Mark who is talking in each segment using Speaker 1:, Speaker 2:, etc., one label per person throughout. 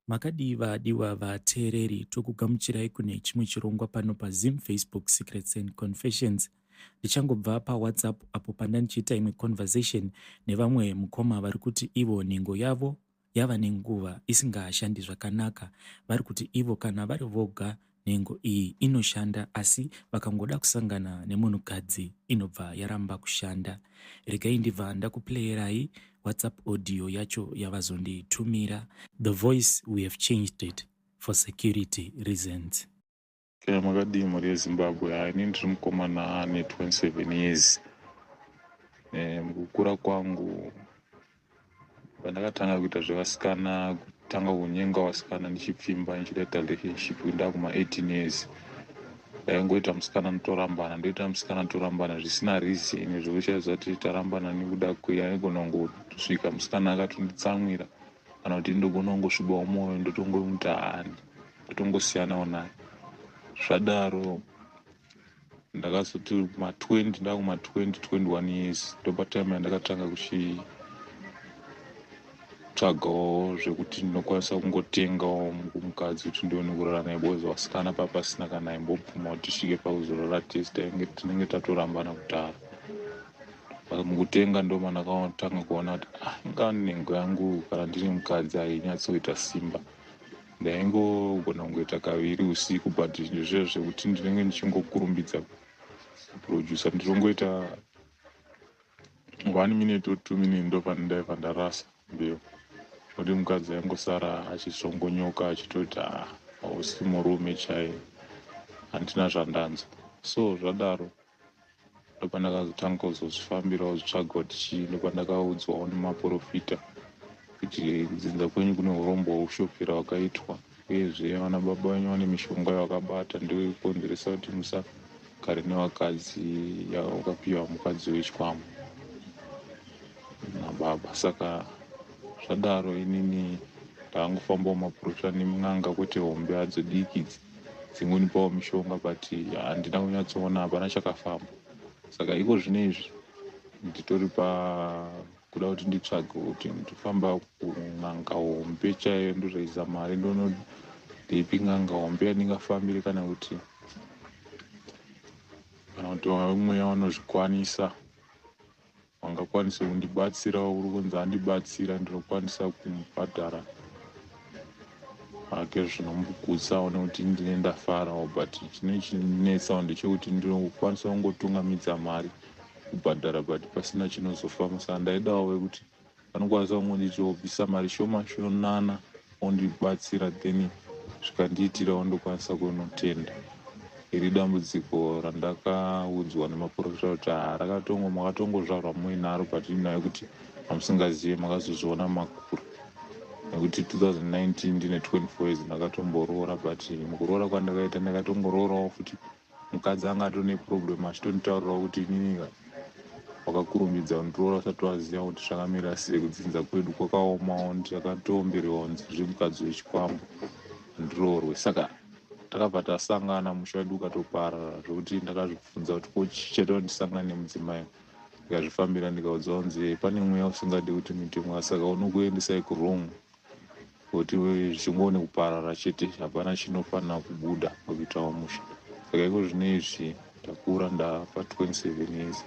Speaker 1: Makadii vadiwa vateereri, tokugamuchirai kune chimwe chirongwa pano paZim Facebook Secrets and Confessions. Ndichangobva paWhatsApp apo pandandichiita imwe conversation nevamwe mukoma vari kuti ivo nhengo yavo yava nenguva isingashandi zvakanaka. Vari kuti ivo kana vari voga nhengo iyi inoshanda asi vakangoda kusangana nemunhukadzi inobva yaramba kushanda. Regai ndibva ndakuplayerai WhatsApp audio yacho yavazonditumira. The voice we have changed it for security reasons.
Speaker 2: Okay, makadii mhuri yeZimbabwe? Hai, ini ndiri mukomana ane 27 years. Mukukura kwangu, pandakatanga kuita zvevasikana, kutanga kunyenga vasikana ndichipfimba, ndichida kuita relationship, ndakuma 18 years. Ndaingoita musikana notorambana, ndoita musikana torambana zvisina reason, zvekuchaizva kuti tarambana nekuda kwei. Aigona kungosvika musikana akatonditsamwira, kana kuti ndogona kungosvibawo mwoyo, ndotongomuti haani, ndotongosiyanawo naye. Zvadaro ndakazoti ma20, ndakuma20, 21 years, ndopatime yandakatanga kuchitsvagawo zvekuti ndinokwanisa kungotengawo mukadzi kuti ndione kurara naye, because vasikana papasina kana aimbobvuma kuti tisvike pakuzorara tese, tinenge tatorambana kudhara. Mukutenga ndo mandakatanga kuona kuti, ah, inga nhengo yangu kana ndiri mukadzi hainyatsoita simba. Ndaingogona kungoita kaviri usiku, but ndizvo zvekuti ndinenge ndichingokurumbidza kuproducer, ndinongoita 1 minute or 2 minute, ndobva ndaibva ndarasa mbeu, nokuti mukadzi aingosara achisongonyoka achitoti, "Ah, hausi murume chaiye, handina zvandanzwa." So zvadaro ndopandakazotanga kuzozvifambirawo, zvitsvaga kuti chii. Ndopandakaudzwawo nemaprofita kuti kudzinza kwenyu kune urombo hweushopera hwakaitwa, uyezve vana baba venyu vane mishonga yavakabata, ndoikonzeresa kuti musagare nevakadzi, wakapiwa mukadzi wechikwambo nababa. Saka zvadaro inini ndangofambawo maprofita nemun'anga, kwete hombe hadzo, diki idzi dzingonipawo mishonga, but handina kunyatsoona, hapana chakafamba. Saka iko zvino izvi nditori pakuda kuti nditsvage kuti ndifamba kun'anga hombe chaiyo, ndoraisa mari, ndono ndeipi n'anga hombe yandingafambire, kana kuti mweya vanozvikwanisa vangakwanise kundibatsirawo, uri kunzi andibatsira, ndinokwanisa kumubhadhara hake zvinomugutsawo, nekuti ndine ndafarawo. But chine chinetsawo ndechekuti ndinokwanisa kungotungamidza mari kubhadhara, but pasina chinozofamba. Saka ndaidawo wekuti vanokwanisa kungonditi wobvisa mari shoma shonana, ondibatsira, then zvikandiitirawo ndokwanisa kunotenda. Iri dambudziko randakaudzwa nemaprofita kuti ha, rakatongo makatongozvarwa muinaro, but inayo kuti hamusingazive, makazozviona makura. Nekuti 2019 ndine 24 years ndakatomboroora, but mukuroora kwandakaita ndakatongoroorawo futi mukadzi anga atone problem, achitonditaurirawo kuti inini wakakurumbidza kundiroora usati waziva kuti zvakamira sei, kudzinza kwedu kwakaomawo, ndakatoomberewa kunzi zviri mukadzi wechikwambo, handiroorwe. Saka takabva tasangana, musha wedu ukatoparara, zvokuti ndakazvibvunza kuti ko chii chaita kuti ndisangane nemudzimai. Ndikazvifambira, ndikaudzwa kunzi pane mweya usingadi kuti muite, saka unokuendesai kuwrong, kuti zvichingoone kuparara chete, hapana chinofanira kubuda pakuitawo musha. Saka iko zvino izvi ndakura, ndapa 27 years,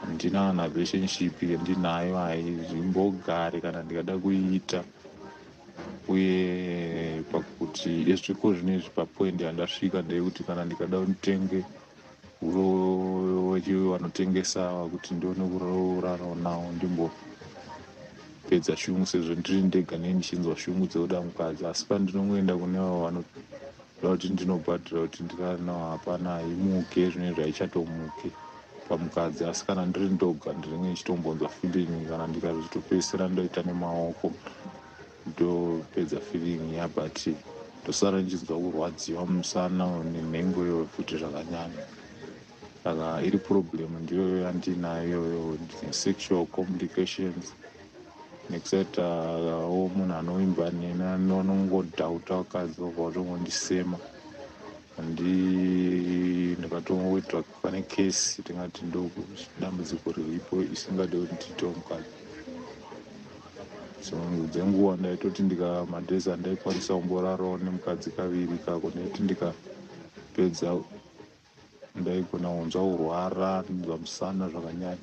Speaker 2: handina kana relationship yandinayo, haizimbogari kana ndikada kuiita. Uye pakuti ezviko zvino izvi, papoint yandasvika ndeyekuti kana ndikada nditenge vanotengesa kuti ndione kurarawo nawo, ndimbopedza shungu, sezvo ndiri ndega, nei ndichinzwa shungu dzekuda mukadzi. Asi pandinongoenda kune vavo vanoda kuti ndinobhadhira kuti ndirare navo, hapana, haimuke zvinenge zvaichatomuke pamukadzi. Asi kana ndiri ndoga ndinenge ndichitombonzwa feeling, kana ndikazotopedzisira ndoita nemaoko, ndopedza feeling ya, but ndosara ndichinzwa kurwadziwa musana nenhengo iyoyo futi zvakanyanya. Saka iri problem ndiyoyo yandinayo iyoyo, sexual complications, nekusaitawo munhu anoimba neni, anongodhauta vakadzi, vobva vatongondisema. Ndikatongoitwa pane kesi, tingati ndo dambudziko riripo isingadi kuti ndiitewo mukadzi. Dzimwe dzenguva ndaitoti ndika madays andaikwanisa kumborarawo nemukadzi kaviri kako, ndaiti ndikapedza ndaigona kunzwa kurwara, ndinzwa musana zvakanyanya.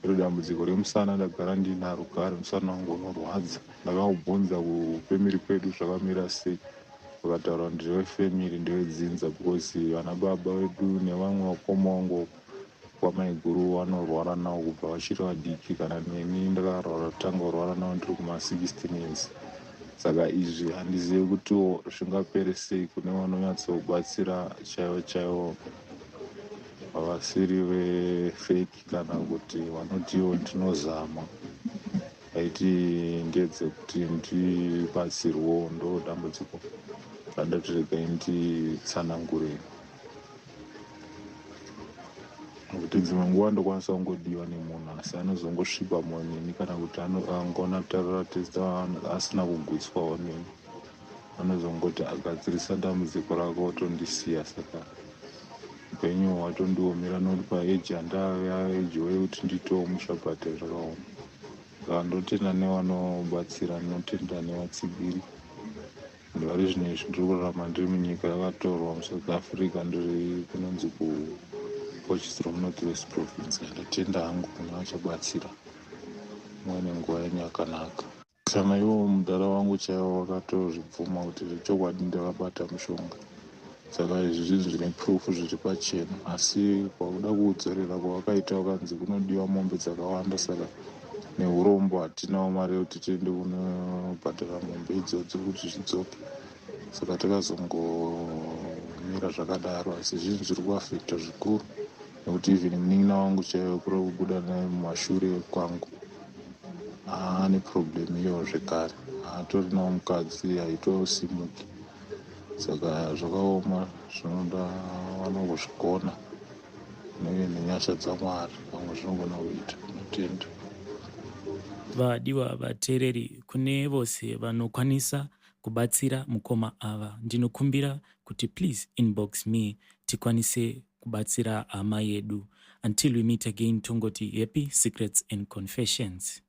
Speaker 2: Iro dambudziko remusana ndagara ndinaro kare, musana wangu unorwadza. Ndakaubvunza kufamily kwedu zvakamira sei, vakataura kuti ndewefamily, ndewedzinza, because vana baba vedu nevamwe vakoma vangu kwamaiguru vanorwara nawo kubva vachiri vadiki. Kana neni ndakarwara, tanga kurwara nawo ndiri kuma16 years. Saka izvi handizivi kutiwo zvingapere sei. Kune vanonyatsobatsira chaivo chaivo, havasiri vefake kana kuti vanotiwo ndinozama, aiti ndedzekuti ndibatsirwewo. Ndo dambudziko randati regai nditsanangure, nekuti dzimwe nguva ndokwanisa kungodiwa nemunhu, asi anozongosviba mwoyo neni, kana kuti angona tarira testa asina kugutswawo neni, anozongoti agadzirisa dambudziko rako otondisiya. Saka upenyu hwatondiomera, nokuti paage yandave age yekuti nditewo musha, but zvakaoma. Saka ndotenda nevanobatsira, ndinotenda nevatsigiri. Vari zvino izvi ndiri kurarama ndiri munyika yakatorwa, muSouth Africa, ndiri kunonzi kuPotchefstroom, North West Province. Ndatenda hangu kune vachabatsira. Muve nenguva yenyu yakanaka. Kana iwo mudhara wangu chaiwo wakatozvibvuma kuti zvechokwadi ndakabata mushonga. Saka izvi zvinhu zvine proof, zviri pachena. Asi kwakuda kuudzorera kwavakaita, vakanzi kunodiwa mombe dzakawanda. Saka neurombo hatinawo mari yekuti tiende kunobhadhara mombe idzodzo kuti zvidzoke. Saka takazongomira zvakadaro, asi zvinhu zviri kuaffecta zvikuru, nekuti even munin'ina wangu chaiwo kuri kubuda naye mumashure kwangu ane problem iyoyo zvekare, haatorinawo mukadzi, haitosimuki. Saka zvakaoma, zvinoda vanongozvigona nenyasha dzaMwari, pamwe zvinogona kuita. Notenda.
Speaker 1: Vadiwa vateereri, kune vose vanokwanisa kubatsira mukoma ava, ndinokumbira kuti please inbox me tikwanise kubatsira hama yedu. Until we meet again, tongoti happy secrets and confessions.